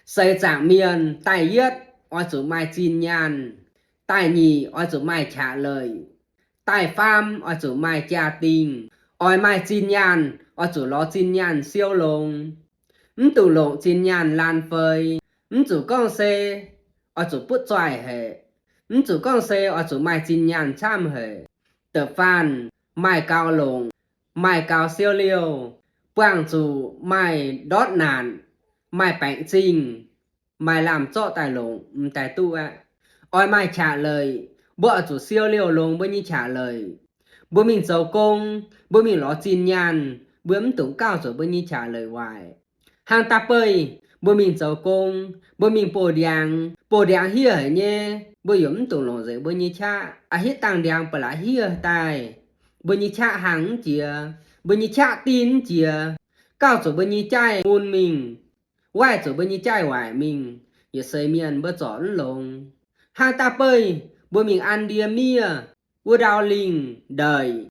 Seix zaangc mienh da'yietv oix zuqc maaih zinh nyaanh, da'nyeic oix zuqc maaih qaqv leic, da'faam oix zuqc maaih jaa-dingh. Oix maaih zinh nyaanh oix zuqc lorz zinh nyaanh siou longx. Mv zuqc longc zinh nyaanh laanh feix. Mv zuqc gorngv se oix zuqc butv zoih haic. Mv zuqc gorngv se oix zuqc maaih zinh nyaanh camv haic. Da'faanh, maaih gaux longc, maaih gaux siou liouh, buangh zuqc maaih ndortv naanc, maaih baengc zingh, maaih lamh zorqv daaih longc m'daaih duqv aqv. Oix maaih qaqv leic. Mbuo oix zuqc siou liouh longx mbuo nyei qaqv leic. Mbuo mingh zoux gong, mbuo mingh lorz zinh nyaanh, mbuo mv dungx gauh zuqc mbuo nyei qaqv leic waaic. Hnangv da'beiv, mbuo mingh zoux gong, mbuo mingh bouh ndiangx, bouh ndiangx hiev haic nyei, mbuo yaac mv dungx longc nzengc mbuo nyei qaqv. A'hitv dangh ndiangx ba'laqc hiev daaih, mbuo nyei qaqv hangx mv jiex, mbuo nyei qaqv dinh mv jiex, gauh zuqc mbuo nyei jaiv mun mingh, waaiv zuqc mbuo nyei jaiv waaic mingh, yietc seix mienh mbuo zorc mv longx. Hnangv da'beiv, mbuo mingh an ndie miev, wuov ndau lingh ndeic,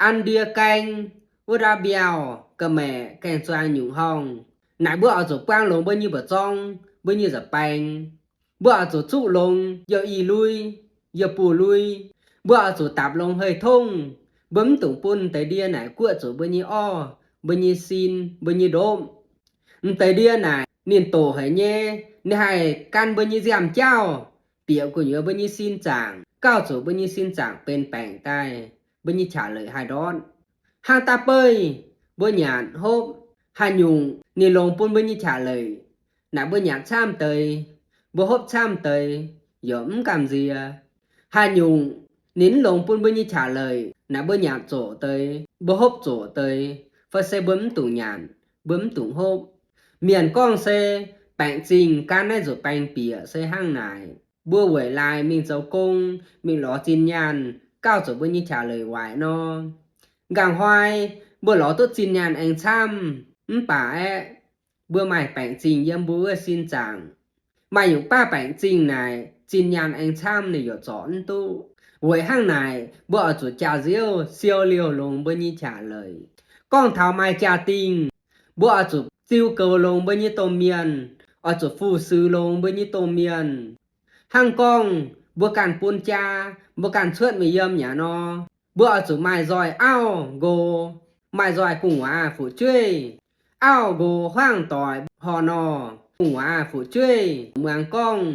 an ndie gaeng, wuov ndau mbiauh, ga'maeqc, gaeng-zuang, nyungc horngh, naaic mbuo oix zuqc buang longx mbuo nyei mbuoqc zorng, mbuo nyei nza'baeng. Mbuo oix zuqc zuqv longx youh i lui, youh buh lui. Mbuo oix zuqc dapc longx hei tongv. Mbuo mv dungx bun m'deix ndie naaic guoqv zuqc mbuo nyei orv, mbuo nyei sin, mbuo nyei ndopv. M'deix ndie naaic ninh doqc haic nyei, ninh haih gan mbuo nyei nziaamv-jauv, bieqc gu'nyuoz mbuo nyei sin zaangc, gauh zuqc mbuo nyei sin zaangc benx baengc daaih, mbuo nyei qaqv leic haih ndortv. Hnangv da'beiv, mbuo nyanc hopv, haaix nyungc ninh longx bun mbuo nyei qaqv leic, naaic mbuo nyanc camv deix, mbuo hopv camv deix, yaac mv gamh nziex. Haaix nyungc ninh mv longx bun mbuo nyei qaqv leic, naaic mbuo nyanc zoqc deix, mbuo hopv zoqc deix, fai se mbuo mv dungx nyanc, mbuo mv dungx hopv. Mienh gorngv se baengc zingh gan naaiv nzuqc baeng bieqc se hnangv naaic. Mbuo weic laaix mingh zoux gong, mingh lorz zinh nyaanh, gauh zuqc mbuo nyei qaqv leic waaic nor. Nqangc hnoi mbuo lorz duqv zinh nyaanh aengx camv, mv baac aeqv, mbuo maaih baengc zingh yiem mbuo wuov sin zaangc. Maaih nyungc baav baengc zingh naaic, zinh nyaanh aengx camv ninh yaac zorc mv duqv. Weic hnangv naaic, mbuo oix zuqc jaax-nziouv siou liouh longx mbuo nyei qaqv leic. Gorngv taux maaih jaa-dingh, mbuo oix zuqc ziu goux longx mbuo nyei domh mienh, oix zuqc fu-sux longx mbuo nyei domh mienh. Hnangv gorngv mbuo ganh bun jaa, mbuo ganh cuotv mingh yiem nyei nor, mbuo oix zuqc maaih nzoih auv nqox, maaih nzoih gu'nguaaz fu'jueiv. Auv nqox hmuangv doic horh nor, gu'nguaaz fu'jueiv muangx gorngv.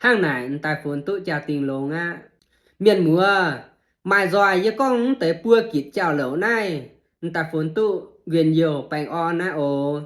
Hnangv naaic m'daaih funx duqv jaa-dingh longx aqv. Mienh muoz, maaih nzoih yie gorngv mv deix buo gitc jauv-louc naaiv, m'daaih funx duqv njien-youh baengh orn naaiv oc.